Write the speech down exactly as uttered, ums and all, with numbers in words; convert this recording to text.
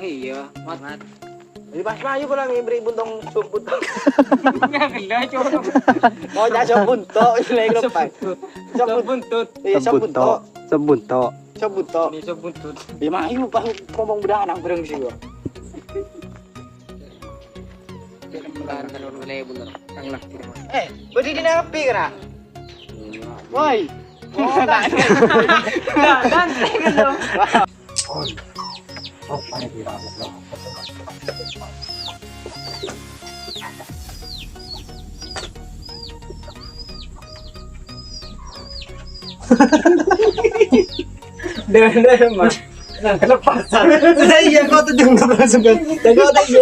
Iyâ, Mat. Jadi pas mayu pulang ngibri buntong sop bunto. Ya, gila, cowok. Oh, ya, sop bunto, ini lagi lupa. Sop buntut. Iya, sop bunto. Sop bunto. Sop bunto. Ini sop buntut. Ya, mayu pas ngomong beranak bareng sih gua. Eh, berdiri di api kena. Woi. Oh, tak. Nah, dan, gitu. Deh, deh, Mas. Nah, kelepasan. Iya, kau tuh juga langsung kan. Dan kau tuh iya.